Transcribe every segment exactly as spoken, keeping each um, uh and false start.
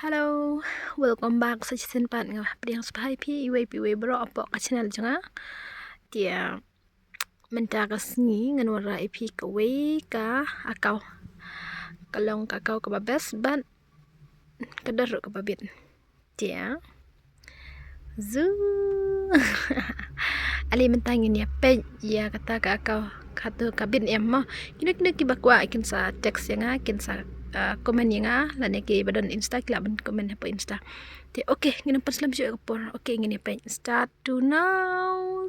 Hello, welcome back sa shisien pat. Nga pdiang sngewbha ïa phi iwei pa iwei baroh hapoh ka channel jong nga. Te mynta ka sngi ngan wanrah ïa phi kawei ka account. Ka long ka account kaba best bad ka dor ruh kaba bit. Te zu ale mynta ngin ïa peit ïa kata ka account, kato ka bit em mo. Kino kino kiba kwah kin sa text ïa nga, kin sa, uh, comment ïa nga, lane kiba don Insta ki lah ban comment hapoh Insta. Te okay, ngin ym pynslem shuh ïa ka por. Okay, ngin ïa peit. Start to now.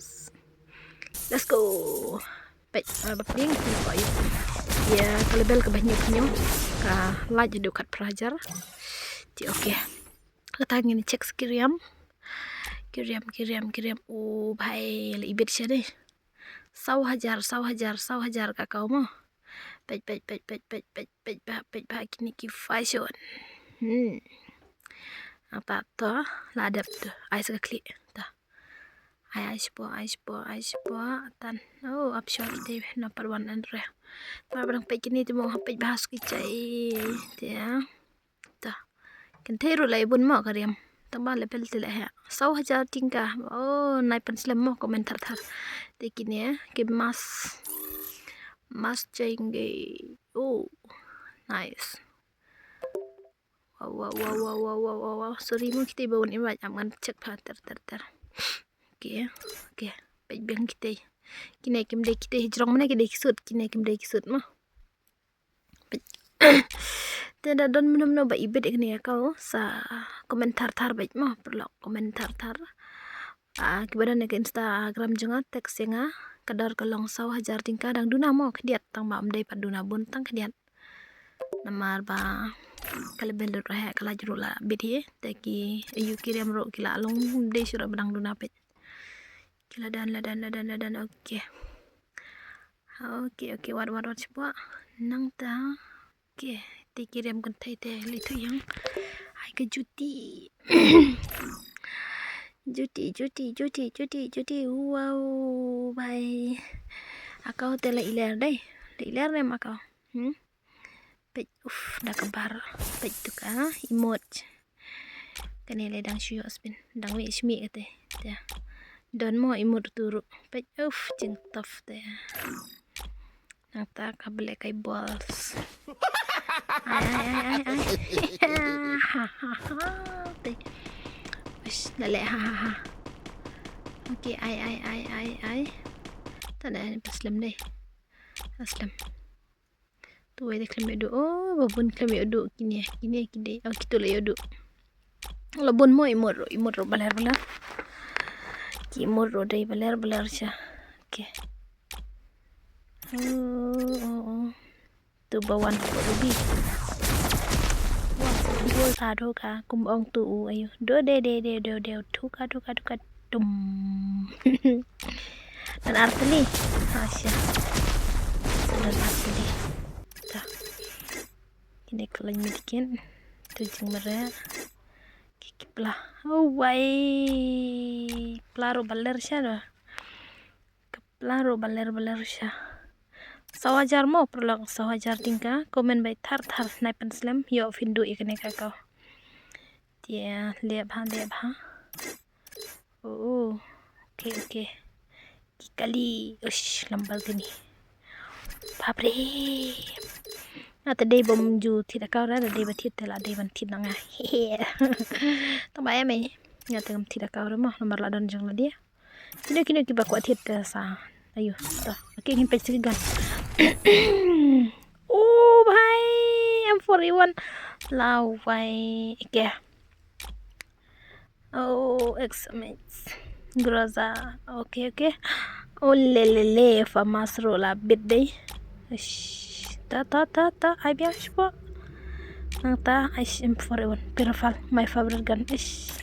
Let's go. Peit, uh, ba pdeng ki ko ïa. Ïa ka level kaba hynñiew hynñiew, ka light haduh khatphra hajar. Te okay. Kata ngin check sa ki riam. Ki riam, ki riam, ki riam. O bhai, la ibit sha dei. Saw hajar, saw hajar, saw hajar ka account mo. Peit, peit, peit, peit, peit, peit, peit ba, peit ba kine ki fashion. Hmm. Ata to la dep to. Ai sa ka klik. Ta. Ai, ai shapoh, ai shapoh, ai shapoh. Tan. Oh, up short dei number one and re. Ta ba dang peit kine te mo ha peit ba ha suki chai. Te. Ta. Kynthei ruh la ibun mo ka riam. Tang ba level te la heh. Saw hajar tyngka. Oh, nai pynslem mo comment thar thar. Te kine ki mas. Mas jenge. Oh, nice. Wow, wow, wow. Sorry mo, kitei ba wan invite am ngan check pha ter ter ter. Okay, okay. Peit biang kitei. Kine kim dei kitei hijrong mane, ki dei ki sut, kine kim dei ki sut mo. Te da don mano mano ba ibit ïa kane ka account sa comment thar thar beit mo, paralok comment thar thar. Ah, kiba don ïa ka Instagram jong nga, text ïa nga, ka dor ka long saw hajar tyngka, dang duna mo khyndiat, tang ba ym dei pat duna bun, tang khyndiat. Namar ba ka level ruh la heh, ka light ruh la bit hi, te ki ayu ki riam ruh ki la long, ym dei shuh ruh ba dang duna peit. Ki la done, la done, la done, la done. Okay. Okay, okay, wat, wat, wat shapoh. Nangta. Okay, te ki riam kynthei te leit thuh ïa nga. Ai ka juti. Juti, juti, juti, juti, juti. Wow, bhai. Account te la iler dei. La iler ne ma account. Hmm? Peit, uf, da ka bar. Peit tu ka emote. Kane le dang shu ïoh spin. Dang wei shmi kate. Te. Don mo emote tu ruh. Peit, uf, jingtop te. Nangta ka black eye balls. Ai, ai, ai, ai, ai. Ha, ha, ha. Te. Ush, la leh, ha, ha, ha. Okay, ai, ai, ai, ai, ai. Ta da ni paslem dei. Paslem. Tu wei da khlem ïoh duh. Oh, ba bun khlem ïoh duh kine, kine ki dei. Oh, kitu la ïoh duh. La bun mo emote ruh, emote ruh baler baler. Ki emote ruh dei baler baler sha. Okay. Oh, oh, oh. Tu ba wan ko ruby. Wah, dua ka, dua ka. Kum ong tu u ayu. Do de de de do de. Duka, duka, duka. Dum. Don artylli. Asha. Don artylli. Ta. Kine ka lain medkit. Tu jingmareh. Ki, ki pla. Oh, wai. Pla ruh baler sha ruh. Ka pla ruh baler baler sha. Saw hajar mo, paralok, saw hajar tyngka. Comment beit thar thar, nai pynslem, ïoh phin duh ïa kane ka account. Te leh bha, leh bha. Oh, oh. Okay, okay. Ki kali, ush, lambal kini. Bapre. Nga te dei bym ju thied account ra, dei ba thied te la dei ban thied na nga. Hehe. Tang ba em ei. Nga te ngam thied account ra mo, namar la don jong la dei. Kino kino kiba kwah thied te sa. Ayu, to. Okay, ngin peit sa ki gun. Oh, bhai. M forty-one. Lawai. Okay. Oh, X M X. Groza. Okay, okay. Oh, le, le, le. Famas ruh la bit dei. Ish. Ta, ta, ta, ta. Ai biang shwa. Nangta, ish, M forty-one. Pyrfal. My favorite gun. Ish.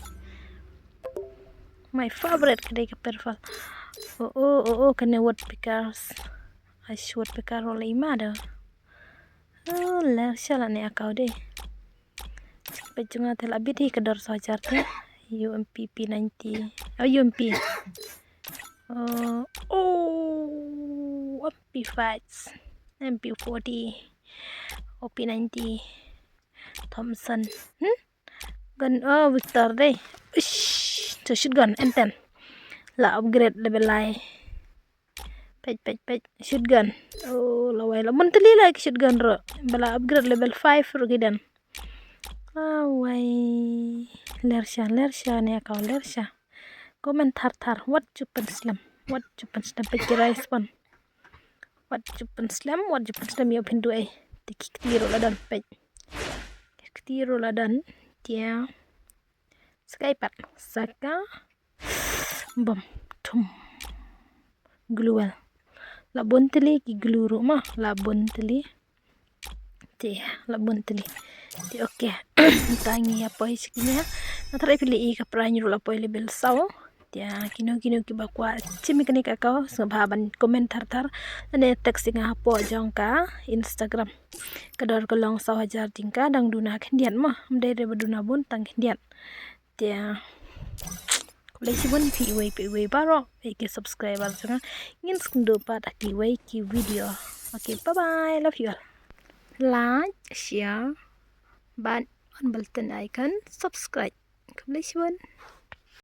My favorite ka dei ka pyrfal. Oh, oh, oh, oh, kane woodpeckers. Ai, woodpecker ruh la i ma da. Oh, la sha la ne account dei. Peit jong nga te la bit hi ka dor saw hajar te. U M P P ninety. Oh, U M P. Oh, oh, M P five. M P forty. O P ninety. Thompson. Hmm? Weapon, oh, Victor dei. Ish, to shotgun M ten. La upgrade level lai. Peit, peit, peit. Shotgun. Oh, la wai la bun tylli la ki shotgun ruh. Ba la upgrade level five ruh ki don. La wai. Ler sha, ler sha ne ka ler sha. Comment thar thar. Wat ju pynslem. Wat ju pynslem, peit ki respawn. Wat ju pynslem, wat ju pynslem, ïa phin duh ei. Te ki kti ruh la don, peit. Ki kti ruh la don. Te skai pat, saka. Bom. Thum. Glue wall. La bun tylli ki glue ruh ma, la bun tylli. Te la bun tylli. Te okay. Tang ïa poi sha kine. Nga tharai phi la i ka pyrshah ruh la poi level saw. Te kino kino kiba kwah shim ïa kane ka account, sngewbha ban comment thar thar. Lane text ïa nga hapoh jong ka Instagram. Ka dor ka long saw hajar tyngka, dang duna khyndiat ma. Ym dei re ba duna bun, tang khyndiat. Te khublei shibun phi iwei pa iwei baroh, ïa ki subscriber jong nga. Ngin sa ïakynduh pat ha kiwei ki video. Okay, bye bye, love you all. Like, share bad on bell icon, subscribe. Khublei shibun.